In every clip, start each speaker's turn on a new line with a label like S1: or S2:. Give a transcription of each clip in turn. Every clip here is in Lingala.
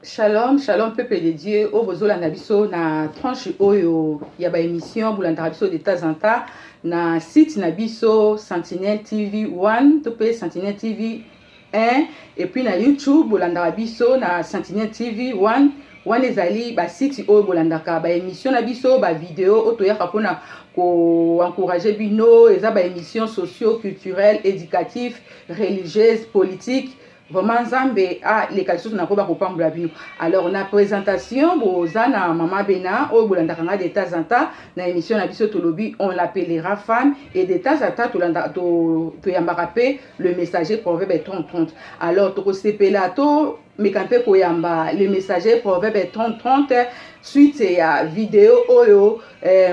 S1: Shalom, shalom peuple de Dieu. Oyo bozolanda biso na tranche oyo ya ba émission, bolandaka biso de temps en temps na site na biso Sentinelle TV 1 to pe Sentinelle TV 1, et puis na YouTube bolandaka biso na Sentinelle TV 1. Wana ezali ba site oyo bolandaka ba émission na biso, ba vidéo oyo toyaka mpona ko-encourager bino. Eza ba émission socio culturelle, éducative, religieuse, politique. Vraiment, Nzambe aleka lisusu na koyeba kopambola bino. Alors, na présentation boza na Mama Bena oyo bolandaka nga de temps en temps na émission na biso Tolobi, on l'appellera femme. Et de temps en temps toyambaka mpe le messager Proverbe 30 30. Alors tokosepela to meka mpe koyamba le messager Proverbe 30 30 suite ya video oyo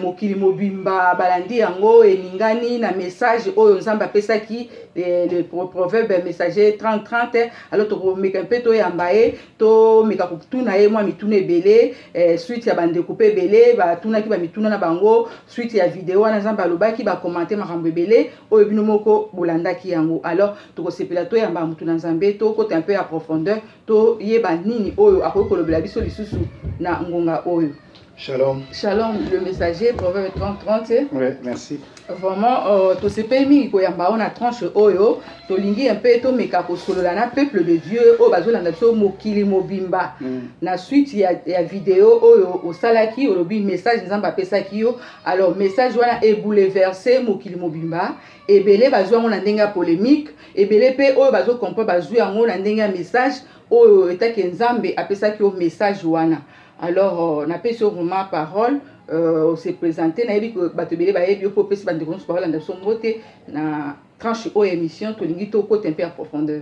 S1: mokili mobimba balandi yango, eningani na message oyo Nzambe apesaki le Proverbe messager 30 30. Alors tokomeka mpe toyamba ye, tomeka kotuna ye mwa mituna ebele suite ya bandeko mpe ebele batunaki bamituna na bango suite ya video wana. Nzambe alobaki, bacommenter makambo ebele oyo bino moko bolandaki yango. Alors tokosepela toyamba motu na Nzambe, tokota mpe ya profondeur, toyeba nini oyo akoki kolobela biso lisusu na ngonga oyo.
S2: Shalom.
S1: Shalom, le messager Proverbe 30 30.
S2: Oui, merci.
S1: Vraiment, tosepeli mingi koyamba oyo na tranche oyo. Tolingi mpe tomeka kosolola na peuple de Dieu oyo bazolanda biso mokili mobimba na suite ya video oyo osalaki, olobi message Nzambe apesaki yo. Alors message wana ebouleverse mokili mobimba. Ebele bazwi yango na ndenge ya polémique, ebele mpe oyo bazocomprendre bazwi yango na ndenge ya message oyo etake Nzambe apesaki yo message wana. Alors napesi yo vraiment parole, ose présente. Nayebi bato ebele bayebi yo mpo opesi bandeko nyonso baolanda biso mbote na tranche oyo émission tolingi tokota mpe ya profondeur.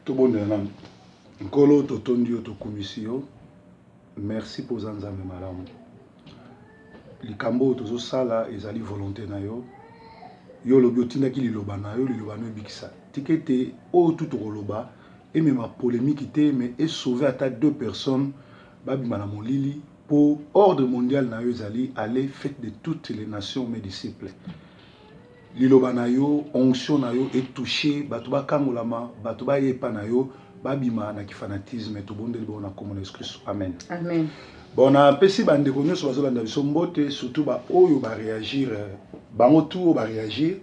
S2: Tobondela nanu. Nkolo, totondi yo, tokumisi yo. Merci mpo oza Nzambe malamu. Likambo oyo tozosala ezali volonté na yo. Yo olobi otindaki liloba na yo, liloba na yo ebikisa. Tika ete oyo tu tokoloba emema polémique te, mais esauve ata deux personnes babima na molili, mpo ordre mondial na yo ezali: "Allez, faites de toutes les nations mes disciples." Liloba na yo, onction na yo etouche bato, bakangolama, bato bayepa na yo, babima na kifanatisme. Tobondeli bongo na kombo na Yesu Kristo, amen.
S1: Amen.
S2: Bon, napesi bandeko nyonso bazolanda biso mbote, surtout baoyo baréagir, bango tu oyo baréagir,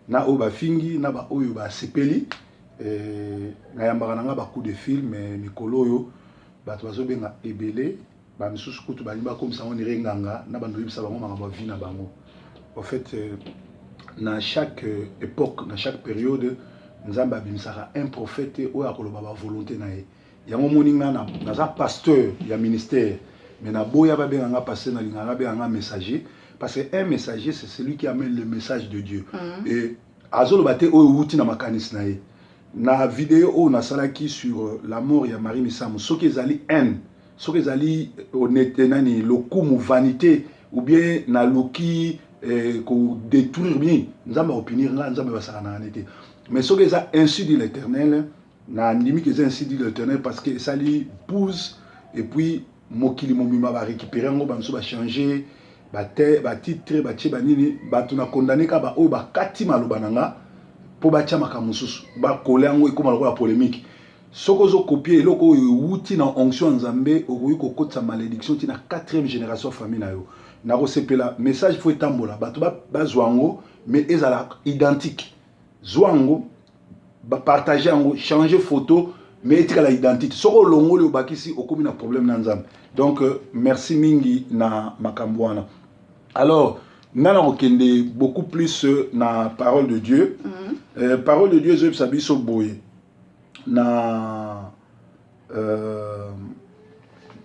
S2: na oyo bafingi, na baoyo basepeli. Nayambaka na nga bacoup de fil, mais mikolo oyo bato bazobenga ebele. Bamisusu kutu balingi bakomisa yango nire nganga na bando oyebisa bango makambo ya vie na bango. En fait, na chaque époque, na chaque période, Nzambe abimisaka un prophète oyo akoloba bavolonté na ye. Yango moni nga naza pasteur ya ministère, mais naboya babenga nga pasteur, nalingaka babenga nga messager, parce que un messager, c'est celui qui amène le message de Dieu et azoloba te oyo ewuti na makanisi na ye. Na video oyo nasalaki sur la mort ya Marie Misamu, soki ezali haine, soki ezali honnête nani, lokumu, vanité, ou bien naluki kodétruire bien, Nzambe akopunir nga. Nzambe basaka na te. Mais soki eza "ainsi dit l'Éternel", na ndimi ke eza "ainsi dit l'Éternel", parce que esali buzz et puis mokili mobima barécupéré yango, bamosusu bachange batitre, batie banini. Bato na condamné kaka baoyo bakati maloba na nga mpo batia makambo mosusu, bakole yango, ekóma lokola polémique. Soki ozokopie eloko oyo ewuti na onction ya Nzambe, okoki kokotisa malédiction ntina 4e génération famille na yo. Nakosepela message faut etambola, bato bazwa yango, mais ezala identique. Zwa yango, bapartage yango, change photo, mais etikala identique. Soki olongoli, obakisi, okomi na problème na Nzambe. Donc merci mingi na makambo wana. Alors nga na kokende beaucoup plus na parole de Dieu. Parole de Dieu ezoyebisa biso boye na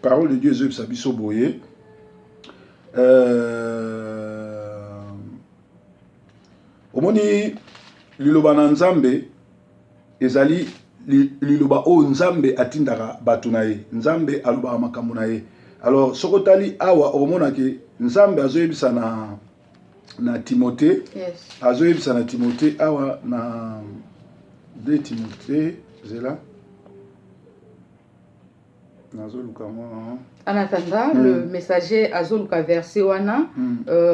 S2: parole de Dieu ezoyebisa biso boye, omoni, liloba na Nzambe ezali liloba oyo Nzambe atindaka bato na ye. Nzambe alobaka makambo na ye. Alors soki otali awa, okomona ke Nzambe azoyebisa na Timote. Azoyebisa na Timote awa na 2 Timote, zela, nazoluka mwa.
S1: En attendant, le messager azoluka verset wana,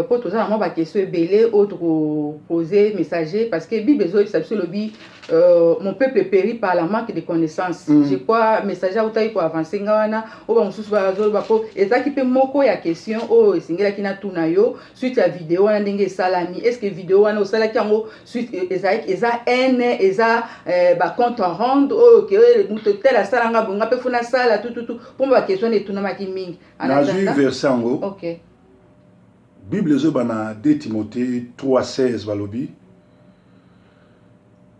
S1: mpo toza na mwa baquestion ebele oyo tokopose messager, parce que Bible ezoyebisa biso, elobi Mon peuple périt par la manque de connaissance. Je crois message autaki koavance nga wana, oyo bamosusu bazoloba, mpo ezalaki mpe moko ya question oyo esengelaki natuna yo suite ya video wana, ndenge esalami. Est ce que video wana osalaki yango suite ezalaki eza haine, eza bacompte à rendre oyo ke moto tel asalanga bonga mpe funa asala tututu? Mpo baquestion wana etunamaki mingi.
S2: Nazwi verset yango. Bible ezoba na 2 Timothée 3:16, balobi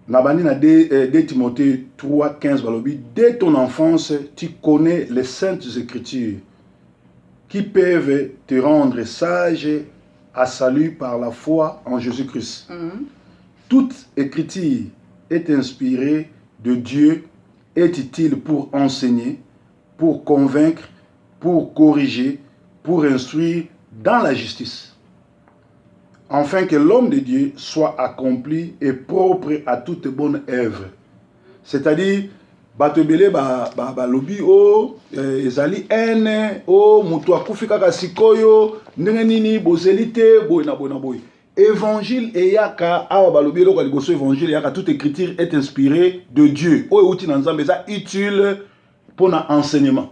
S2: na bandi na 2 Timothée 3:15, balobi: "Dès ton enfance, tu connais les saintes écritures qui peuvent te rendre sage à salut par la foi en Jésus-Christ. Toute écriture est inspirée de Dieu, est utile pour enseigner, pour convaincre, pour corriger, pour instruire dans la justice, afin que l'homme de Dieu soit accompli et propre à toute bonne œuvre." C'est-à-dire, bato ebele balobi o ezali haine, o moto akufi kaka sikoyo, ndenge nini bozeli te, boye na boye na boye. Évangile eyaka awa, balobi eloko ya liboso, évangile eyaka: toute écriture est inspirée de Dieu, oyo euti na Nzambe, eza utile mpona enseignement.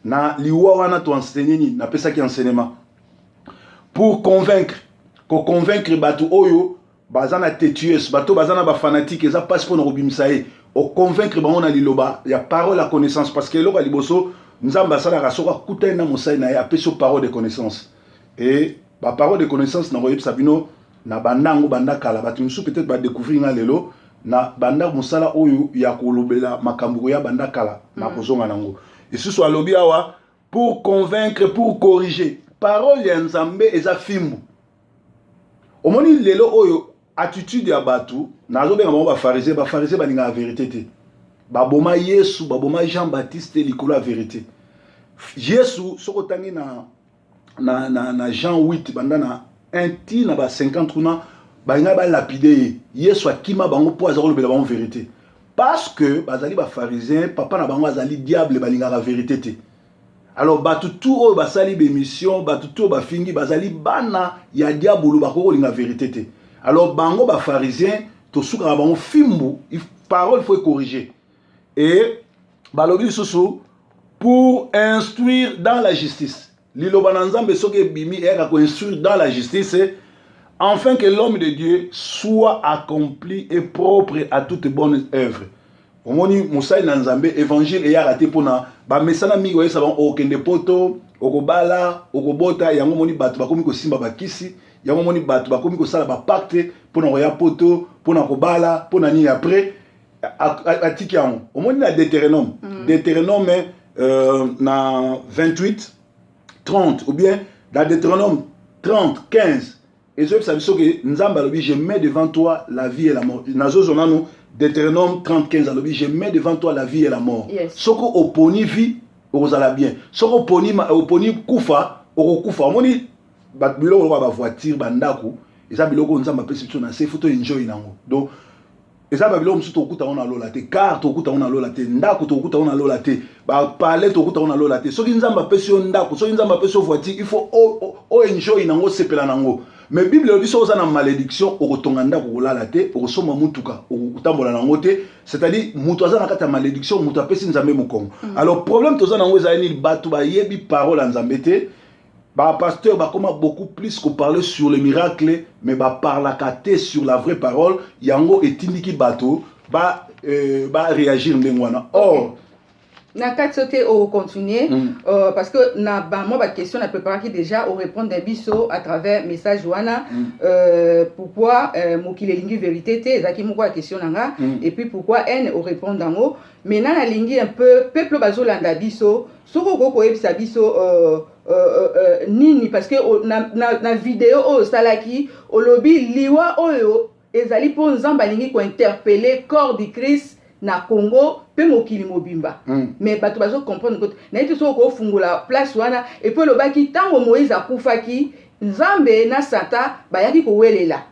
S2: Na liwa wana toenseigner nini? Napesaki enseignement pour convaincre, koconvaincre bato oyo baza na têtus, bato baza na bafanatique, eza mpasi mpona kobimisa ye, oconvaincre bango na liloba ya parole ya connaissance, parce que eloko ya liboso Nzambe asalaka soki akutani na mosali na ye, apesi yo parole de connaissance. E baparole de connaissance, na koyebisa bino, na banda yango banda kala. Bato mosusu peut-être badécouvrir nga lelo. Na banda mosala oyo ya kolobela makambo koya banda kala, na kozonga nango lisusu. Alobi awa pour convaincre, pour corriger. Parole ya Nzambe eza fimbu. Omoni lelo oyo attitude ya bato, nazobenga bango bapharisien. Bapharisien balingaka vérité te. Baboma Yesu, baboma Jean Baptiste likolo ya vérité. Yesu, soki otangi na Jean 8, banda na 1 ti na ba 50 kuna, balingai balapider ye. Yesu akima bango mpo aza kolobela bango vérité, parce que bazali bapharisien, papa na bango azali diable, balingaka vérité te. Alors bato tu oyo basali bémission, bato tu oyo bafingi, bazali bana ya diabolo, bakoki kolinga vérité te. Alors bango bapharisien, tosukaka bango fimbu. Parole faut corriger. Et balobi lisusu pour instruire dans la justice. Liloba na Nzambe soki ebimi, eyaka koinstruire dans la justice, afin que l'homme de Dieu soit accompli et propre à toute bonne œuvre. Omoni, mosali na Nzambe, évangile eyaka te mpona bamesana mingi oyesa bango okende poto, okobala, okobota. Yango omoni bato bakomi kosimba bakisi, yango omoni bato bakomi kosala bapacte mpona koya poto, mpona kobala, mpona nini. Après atiki yango. Omoni na Deutéronome, Deutéronome na 28 30, ou bien na Deutéronome 30 15, ezoyebisa biso ke Nzambe alobi: "Je mets devant toi la vie et la mort." Nazozwa nanu Deutéronome 30 15, alobi: "Je mets devant toi la vie et la mort." Soki oponi vie, okozala bien. Soki oponi kufa, okokufa. Omoni biloko lokola bavoiture, bandako, eza biloko oyo Nzambe apesi biso na se, faut toenjoy nango. Donc eza babiloko mosusu tokokuta ngo na lola te. Car tokokuta ngo na lola te, ndako tokokuta ngo na lola te, bapalais tokokuta ngo na lola te. Soki Nzambe apesi yo ndako, soki Nzambe apesi yo voiture, il faut oenjoy nango, osepela nango. Mais Bible elobi soki oza na malédiction, okotonga ndako, okolala te, okosomba mutuka, okotambola nango te. C'est-à-dire moto aza na kati ya malédiction, moto apesi Nzambe mokongo. Alors problème toza nango ezali nini? Bato bayebi parole ya Nzambe te. Bapasteur bakoma beaucoup plus koparler sur le miracle, mais baparlaka te sur la vraie parole. Yango etindiki bato baréagir ndenge wana. Or
S1: Na kati te, ocontinue parce que na bamwa baquestion na préparaki déjà, orépondre na biso à travers message wana. Pourquoi mokili elingi vérité te, ezalaki moko ya question na nga. Et puis pourquoi haine, orépondre yango. Maintenant nalingi un peu peuple bazolanda biso, soki okoki koyebisa biso nini, parce que na video oyo osalaki, olobi liwa oyo ezali mpo Nzambe alingi kointerpeller corps du Christ na Congo mpe mokili mobimba. Mais bato bazocomprendre kote naye te. Soki okofungola place wana. Et puis olobaki ntango Moïse akufaki, Nzambe na Satan bayaki kowelela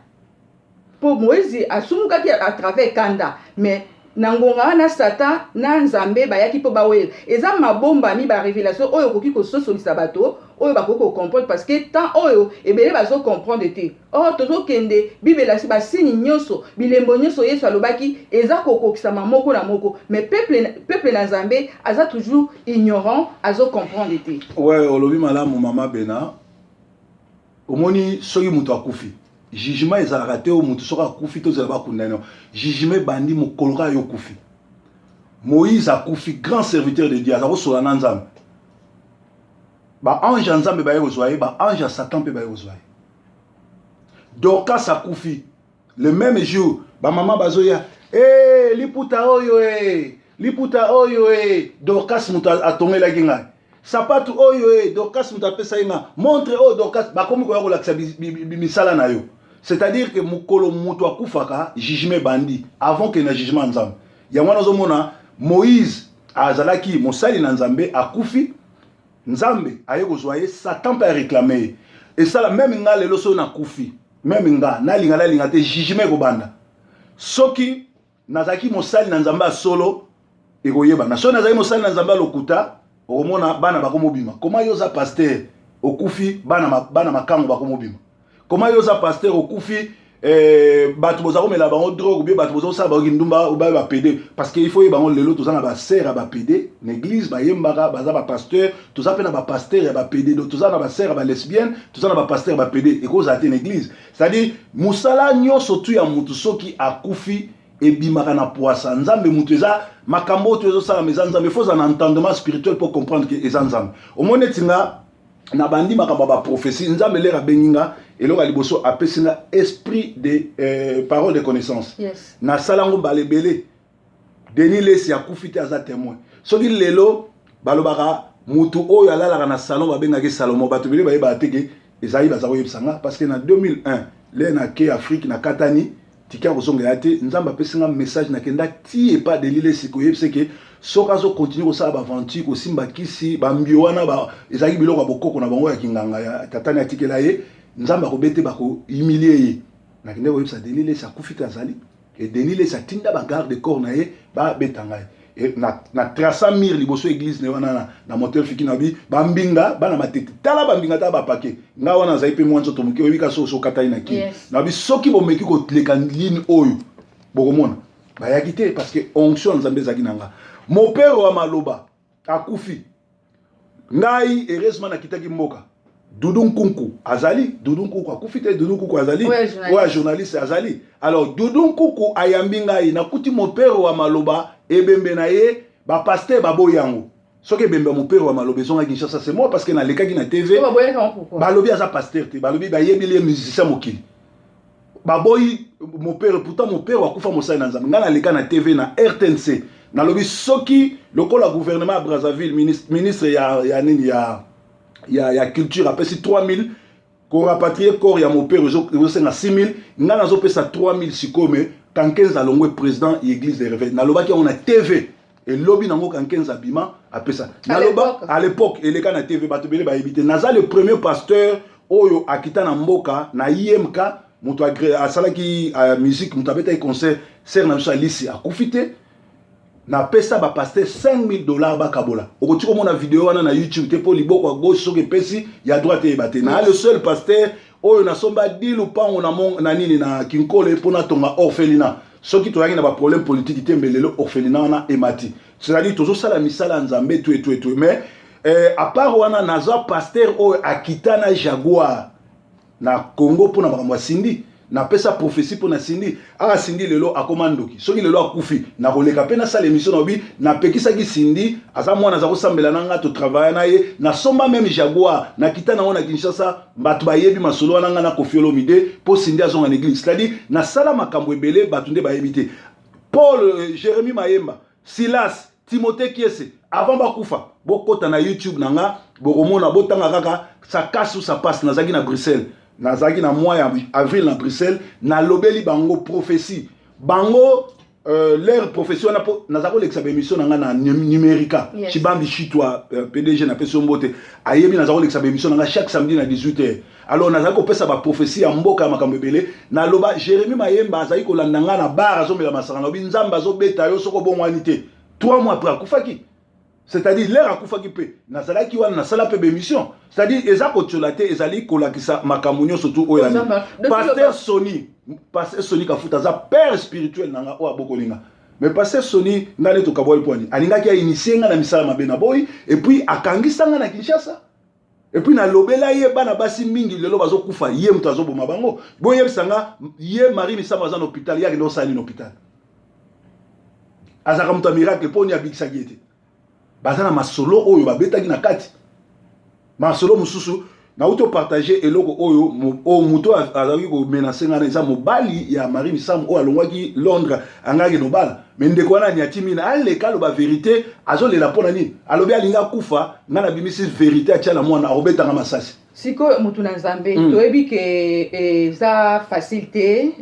S1: mpo Moïse asumukaki à travers kanda, mais Na ngonga wana, Satan na Nzambe bayaki mpo bawelela. Eza mabombami, barévélation oyo okoki kososolisa bato oyo bakoki kocomprendre, parce que temps oyo ebele bazocomprendre te. Or tozokende, Bible elakisi basigne nyonso, bilembo nyonso Yesu alobaki eza kokokisama moko na moko, mais peuple na Nzambe aza toujours ignorant, azocomprendre te.
S2: Ouais, olobi malamu, mama Bena. Omoni, soki moto akufi, jugement ezalaka te. Oyo moto soki akufi, tozela bakunda ye. Jugement ebandi mokolo kaka yo okufi. Moïse akufi, grand serviteur de Dieu, aza kosola na Nzambe. Baange ya Nzambe baye kozwa ye, baange ya Satan mpe baye kozwa ye. Dorcas akufi, le même jour bamama bazoya: e liputa oyo, e liputa oyo, e Dorcas moto atongelaki ngai sapatu oyo, e Dorcas moto apesaki nga montre oyo, Dorcas. Bakomi koya kolakisa misala na yo. C'est-à-dire que mokolo moto akufaka, jugement ebandi avant ke na jugement ya Nzambe. Yango wana ozomona Moïse azalaki mosali na Nzambe, akufi, Nzambe aye kozwa ye, Satan mpe aréclame ye. Esala même nga lelo, soki nakufi, même nga nalinga nalinga te, jugement ekobanda. Soki nazalaki mosali na Nzambe ya solo, ekoyebana. Soki nazalaki mosali na Nzambe ya lokuta, okomona bana bakomobima. Koma yo oza pasteur, okufi, bana makango bakomobima. Koma yo oza pasteur, okufi, bato boza komela bango drogue, bien bato boza kosala bango kindumba, baye bapédé. Parce que il faut yeba bango, lelo toza na basœur ya bapédé na église, bayembaka, baza bapasteur. Toza mpe na bapasteur ya bapédé. Donc toza na basœur ya balesbienne, toza na bapasteur ya bapédé. Ekozala te na église. C'est-à-dire mosala nyonso tu ya motu, soki akufi, ebimaka na poisa. Nzambe motu eza makambo oyo to ezosalama, eza Nzambe. Faut ozala na entendement spirituel mpo comprendre ke eza Nzambe. Omoni neti nga na bandi makambo ya baprophétie, Nzambe lere abengi nga, eloko ya liboso apesi nga esprit de parole de connaissance. Nasala yango mbala ebele. Denis Lesi akufi te, aza témoin. Soki lelo balobaka mutu oyo alalaka na salon babengaki Salomo, bato ebele bayebaka te ke ezali baza koyebisa nga, parce que na 2001 le nake Afrique, nakatani tike ya kozongela te. Nzambe apesi nga message, nakenda ti epa Denis Lesi koyebisa ke soki azocontinue kosala baaventure, kosimba kisi, bambio wana ezalaki biloko ya bokoko na bango ya kinganga ya tatani atikela ye, Nzambe akobete, bakohumilie ye. Nakende koyebisa Denis Lesi, akufi te, azali. E Denis Lesi atinda bagarde corps na ye babeta ngai. E, na traça mur liboso église ne wana na motel fiki na bi bambinga bana Matete. Tala bambinga, tala bapake ngai wana, azali mpe mwa nzoto moke. Oyebi ka soki okatali na kini. Na bi soki bomeki koleka ligne oyo, bokomona. Bayaki te, parce que onction ya Nzambe ezalaki na nga. Mopero wa maloba akufi, ngai heureusement nakitaki mboka. Dudu Nkunku azali, Dudu Nkunku akufi te, Dudu Nkunku azali.
S1: Oyo journaliste.
S2: Oyo journaliste azali. Alors Dudu Nkunku ayambi ngai, nakuti mopero wa maloba, ebembe na ye, bapasteur baboyi yango. Soki ebembe ya mopero wa maloba ezongaki Kinshasa, c'est moi, parce que nalekaki na TV.
S1: Po baboyaki yango pourquoi?
S2: Balobi aza pasteur te, balobi bayebeli ye musicien mokili, baboyi mopero. Pourtant mopero akufa mosali na Nzambe. Ngai naleka na TV na RTNC, nalobi soki lokola gouvernement ya Brazzaville, ministre ya nini ya culture apesi 3000 korapatrie corps ya mopero, ezosenga 6000, ngai nazopesa 3000. Sikoyo me Kankenza alongwe président ya église de réveil. Nalobaki yango na TV, elobi nango Kankenza abima apesa. Naloba à l'époque, eleka na TV, bato ebele bayebi te. Naza le premier pasteur oyo akita na mboka na IMK. Moto asalaki musique, moto abetaki concert, sœur na biso Alisi akufi te. Napesa bapasteur 5000 $ bakabola. Okoki komona video wana na YouTube te, mpo liboko ya gauche soki epesi, ya droite eyeba te. Na le seul pasteur oyo nasomba di lupango na nini na Kinkole mpo natonga orphelinat. Soki toyaki na baproblème politique te, mbe lelo orphelinat wana emati. C'est-à-dire tozosala misala ya Nzambe tu etu etu. Mais à part wana, naza pasteur oyo akita na Jaguar na Congo mpona makambo ya Sindi. Napesa prophétie mpo na Sindi. Aka Sindi lelo akóma ndoki. Soki lelo akufi, nakoleka mpe nasala émission na obi napekisaki Sindi. Aza mwana, aza kosambela na nga, totravaille na ye. Nasomba même Jaguar, nakita nango na Kinshasa. Bato bayebi masolo wana, nga na Kofi Olomide, mpo Sindi azonga na église. C'est-à-dire nasala makambo ebele, bato nde bayebi te. Paul, Jérémi Mayemba, Silas, Timothée Kiese, avant bakufa, bokota na YouTube na nga, bokomona. Botanga kaka "Ça casse ou ça passe". Nazalaki na Bruxelles, nazalaki na mois ya avril na Bruxelles, nalobeli bango prophétie bango. Leur profession wana, mpo naza kolekisa baémission na ngai na Numérica. Chibambi Chitwa, PDG, napesi yo mbote. Ayebi naza kolekisa baémission na ngai chaque samedi na 18 heures. Alors nazali kopesa baprophétie ya mboka, ya makambo ebele. Naloba Jérémi Mayemba azali kolanda ngai na bar, azomela masanga. Nalobi Nzambe azobeta yo soki obongwani te. 3 mois après akufaki. C'est-à-dire l'heure akufaki mpe nazalaki wana, nasala mpe bémission. C'est-à-dire eza kotiola te, ezali kolakisa makambo nyonso tu oyo. Pasteur Soni, pasteur Soni Kafuta aza père spirituel na nga oyo abokoli nga. Mais pasteur Soni, nga nde tokabwali pwani, alingaki ainitie nga na misala mabe na boyi, et puis akangisa nga na Kinshasa. Et puis nalobela ye, bana basi mingi lelo bazokufa, ye moto azoboma bango. Boyebisa nga, ye Marie Misamu aza na hôpital, ye akende osala nini hôpital? Azalaka moto ya miracle mpo oni abikisaki ye te. Baza na masolo oyo babetaki na kati, masolo mosusu nauti opartage. Eloko oyo, oyo moto azalaki komenacer ngai na eza mobali ya Marie Misamu oyo alongwaki Londres, angaki nobala. Mais ndeko wana aniati mina, aleka aloba vérité. Azolela mpo na nini? Alobi alingi akufa. Ngai nabimisi vérité, atia na mwana akobetanga masasi.
S1: Sikoyo, motu na Nzambe, toyebi ke eza facile te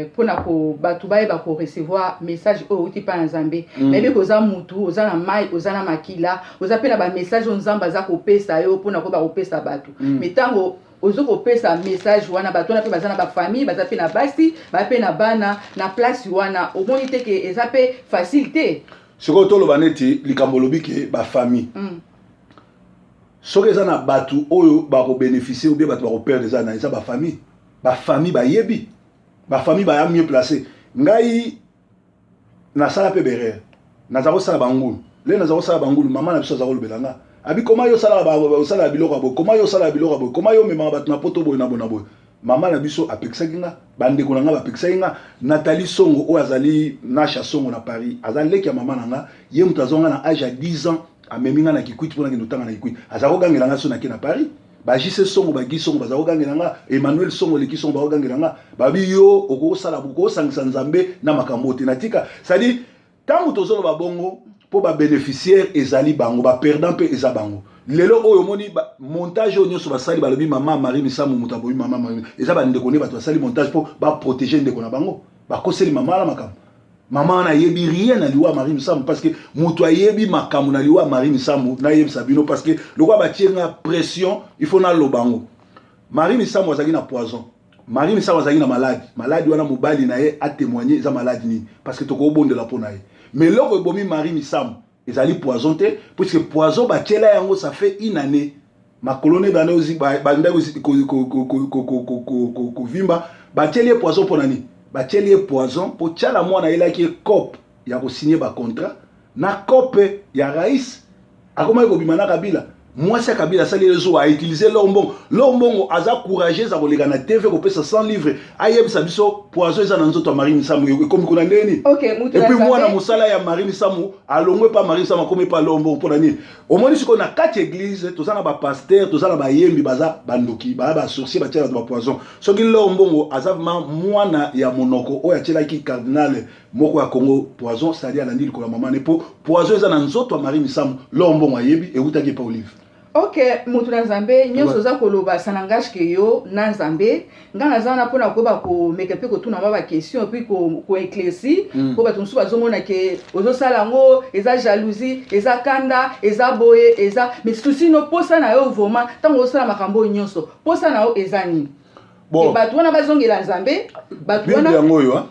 S1: mpona ko bato bayeba korecevoir message oyo outi mpa na Nzambe. Nayebi ke oza mutu, oza na mai, oza na makila, oza mpe na bamessage oyo Nzambe aza kopesa yo mpona koyeba kopesa bato. Mais ntango ozo kopesa message wana, bato wana mpe baza na bafamille, baza mpe na basi, baza mpe na bana na place wana. Omoni te ke eza mpe facile te?
S2: Sikoyo toloba neti likambo olobi ke bafamille. Soki eza na bato oyo bakobénéficie ou bien bato bakoperdre, eza na eza bafamille. Bafamille bayebi, bafamille baya mieux placé. Ngai nasala mpe berere, naza kosala bangulu. Le naza kosala bangulu, mama na biso aza kolobela nga, abi koma yo osalaka biloko ya boye, koma yo osalaka biloko ya boye, koma yo omemaka bato na poto boye na boye na boye. Mama na biso apekisaki nga, bandeko na nga bapekisaki nga. Nathalie Songo oyo azali Nasha Songo na Paris, aza leki ya mama na nga. Ye moto azwanga na age ya 10 ans, amemi nga na Kikwiti mpona kende otanga na Kikwiti. Aza kogangela nga so nake na Paris. Bajise Songo, bagi Songo baza kogangela nga, Emmanuel Songo, leki Songo, bakogangela nga, babi yo okosala, okosangisa Nzambe na makambo te. Natika. C'est-à-dire ntango tozoloba bongo, mpo babénéficiaire ezali bango, baperdant mpe eza bango. Lelo oyo omoni montage oyo nyonso basali, balobi mama Marie Misamu moto aboyi mama Marie. Eza bandeko nde bato basali montage mpo baprotéger ndeko na bango. Bakoseli mama wana makambo. Mama wana ayebi rien na liwa Marie Misamu, parce que moto ayebi makambo na liwa Marie Misamu, nayebisa bino, parce que lokola batie nga pression, il faut naloba yango. Marie Misamu azalaki na poison. Marie Misamu azalaki na maladi. Maladi wana, mobali na ye atémoigne eza maladi nini, parce que tokobondela mpo na ye. Mais eloko ebomi Marie Misamu ezali poison te, puisque poison batiela yango, ça fait une année. Makolo ne bandaki kovimba. Batieli ye poison mpo na nini? Batieli ye poison mpo tiala mwana ayelaki ye cope ya kosigner bacontrat na cope ya rais. Akomaki kobima na Kabila, mwasi ya Kabila. Asali ye zuwa, autiliser L'Or Mbongo. L'Or Mbongo aza courageuse, akoleka na TV kopesa 100 livre, ayebisa biso poison eza na nzoto ya Marie Misamu. Ekomi kuna ndeni? Et puis mwana mosala ya Marie Misamu alongwe pa Marie Misamu, akomi pa L'Or Mbongo. Mpo na nini? Omoni sikoyo na kati ya église toza na bapasteur, toza na bayembi, baza bandoki, baza basorcier, batia bato bapoison. Soki L'Or Mbongo aza vraiment mwana ya monoko oyo atielaki cardinal moko ya Congo poison, c'est-à-dire alandi likolo ya mama ne, mpo poison eza na nzoto ya Marie Misamu, L'Or Mbongo ayebi eutaki epa Olive.
S1: Ok, motu na Nzambe, nyonso oza koloba, ça n'engage que yo na Nzambe. Ngai naza wana mpona koyeba komeka mpe kotuna mwa baquestion, et puis koéclaircir, mpo bato mosusu bazomona ke ozosala yango eza jalousie, eza kanda, eza boye, eza. Mais souci no, posa na yo vraiment, ntango ozosala makambo oyo nyonso, posa na yo eza nini?
S2: Bon.
S1: Bato wana bazongela Nzambe, bato
S2: Bible
S1: wana
S2: yango oyo.